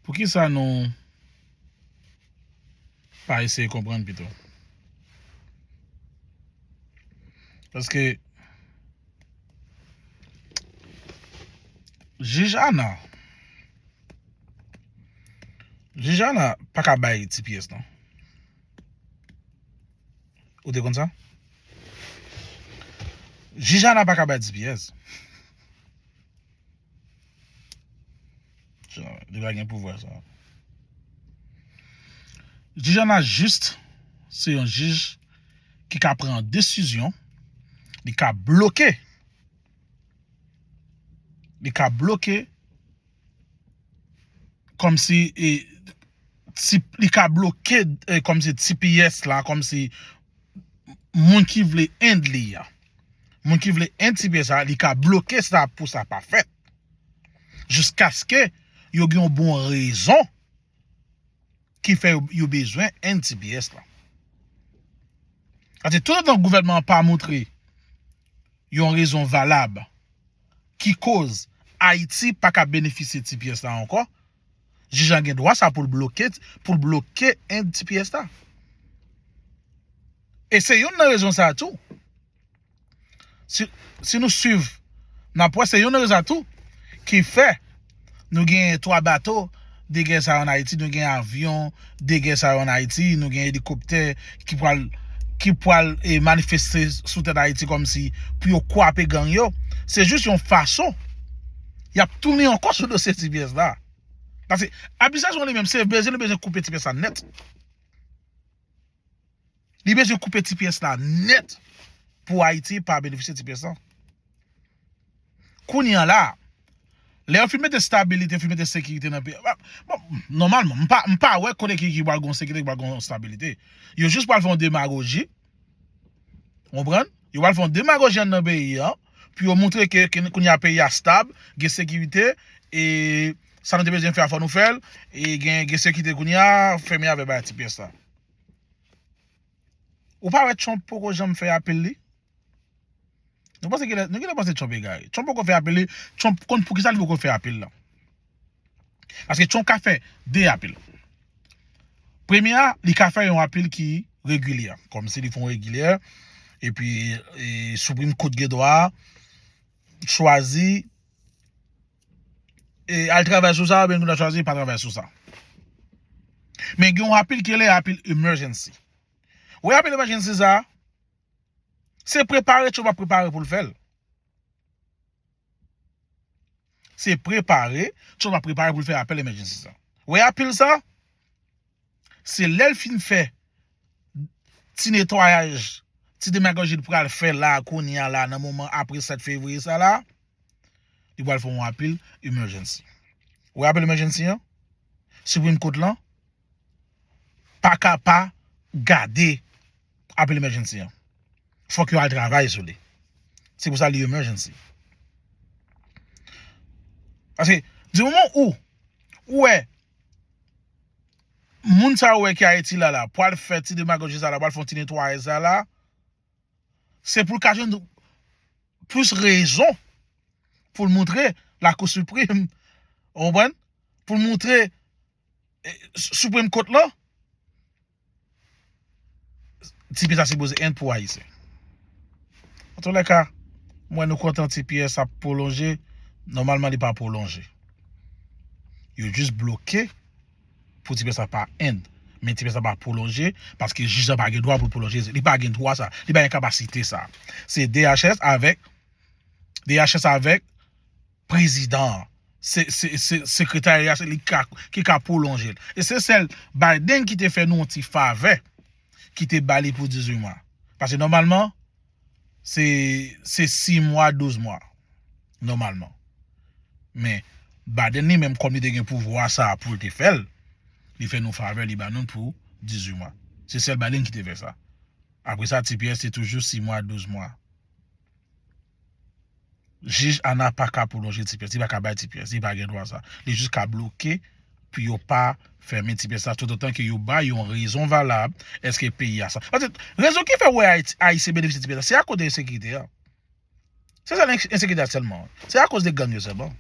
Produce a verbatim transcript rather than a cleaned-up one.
Poukisa nou pa eseye konprann pito? Paske jij Ana, jij Ana pa ka bay T P S non. Ou te konn sa? Jij Ana pa ka bay T P S. Li pa gen pouvwa sa. Jij Ana jis se yon jij ki ka pran desizyon, li ka bloke, li ka bloke kòmsi e, ti, li ka bloke e, kòmsi T P S la, kòmsi moun ki vle end li a. Moun ki vle end T P S la, li ka bloke sa pou sa pa fèt. Jiskaske yo gen yon bon rezon ki fè yo, yo bezwen end T P S la. Paske toutotan gouvènman an pa montre yon rezon valab ki koz Ayiti pa ka benefisye T P S la ankò, jij lan gen dwa sa pou l bloke, pou l bloke end T P S la. E se youn nan rezon sa a tou. Si, si nou swiv, n ap wè se youn nan rezon tou ki fè nou gen twa bato, de gè sa yo ann Ayiti, nou gen avyon de gè sa yo ann Ayiti, nou gen elikoptè ki pral, ki pral e, manifeste sou tèt Ayiti kòmsi pou yo kwape gang yo. Se jis yon fason y ap tounen ankò sou dosye T P S la. Paske administrasyon li menm se bezwen, li bezwen koupe T P S la nèt. Li bezwen koupe T P S la nèt pou Ayiti pa benefisye T P S la. Kounye a la, lè yo fin mete stabilite, fin mete sekirite nan peyi a, bon, nòmalman, m pa, m pa wè kote ki, ki pral gen sekirite, ki pral gen stabilite. Yo jis pral fè yon demagoji. Ou konprann? Yo pral fè yon demagoji anndan peyi a pou yo montre ke, ke kounye a peyi a stab, gen sekirite, e sa nou te bezwen fè a fò nou fè l, e gen, gen sekirite kounye a, fèmen avè bagay T P S la. Ou pa wè Trump poko janm fè apil li? Nou panse genlè, nou genlè panse Trump egare. Trump poko fè apil li. Trump konn poukisa li poko fè apil la. Paske Trump ka fè de apil. Premye a, li ka fè yon apil ki regilye, kòmsi li fè yon regilye, epi e, Supreme Court gen dwa chwazi e, al travay sou sa, oubyen gen dwa chwazi pa travay sou sa. Men gen yon apil ki rele apil emergency. Ou wè apil emergency sa, se prepare Trump ap prepare pou l fè l. Se prepare Trump ap prepare pou l fè apèl emergency sa. Ou wè apil sa, se lè l fin fè ti netwayaj, ti demagoji l pral fè la, kounye a la, nan moman apre sèt fevriye sa la, li pral fè yon apil emergency. Ou wè apil emergency an? Supreme Court lan pa ka pa gade apil emergency an. Fòk yo al travay sou li. Se pou sa li emergency. Paske, di moman ou, ou wè, moun sa ou wè ki Ayiti la la, pral fè ti demagoji sa la, pral fè yon ti netwayaj sa la, se pou l ka jwenn plis rezon pou l montre Lakou Siprèm, ou konprann? Pou l montre e, Supreme Court lan, T P S la sipoze end pou Ayisyen. Antoulèka, mwen nou kontan T P S ap pwolonje, nòmalman li pa pwolonje. Yo jis bloke pou T P S la pa end. Men T P S la pa pwolonje, paske jij la pa gen dwa pou l pwolonje. Li pa gen dwa sa. Li pa gen kapasite sa. Se D H S avèk, D H S avèk prezidan an. Se, se, se, sekretarya, se li ki ka, ki ka pwolonje l. E se sèl Biden ki te fè nou yon ti favè, ki te ba li pou dizuit mwa. Paske nòmalman, se, se sis mwa, douz mwa. Nòmalman. Men, Biden li menm, kòm li te gen pouvwa sa a pou l te fè l, li fè nou favè, li ba nou l pou dizuit mwa. Se sèl Biden ki te fè sa. Apre sa, T P S se toujou sis mwa, douz mwa. Jij Ana pa ka pwolonje T P S, li pa ka bay T P S, li pa gen dwa sa. Li jis ka bloke pou yo pa fèmen T P S la toutotan ke yo bay yon rezon valab, èske peyi a sa. Paske rezon ki fè w wè Ayiti, Ayisyen benefisye T P S la, se akoz de ensekirite a. Se sèl ensekirite a sèlman. Se akoz de gang yo sèlman.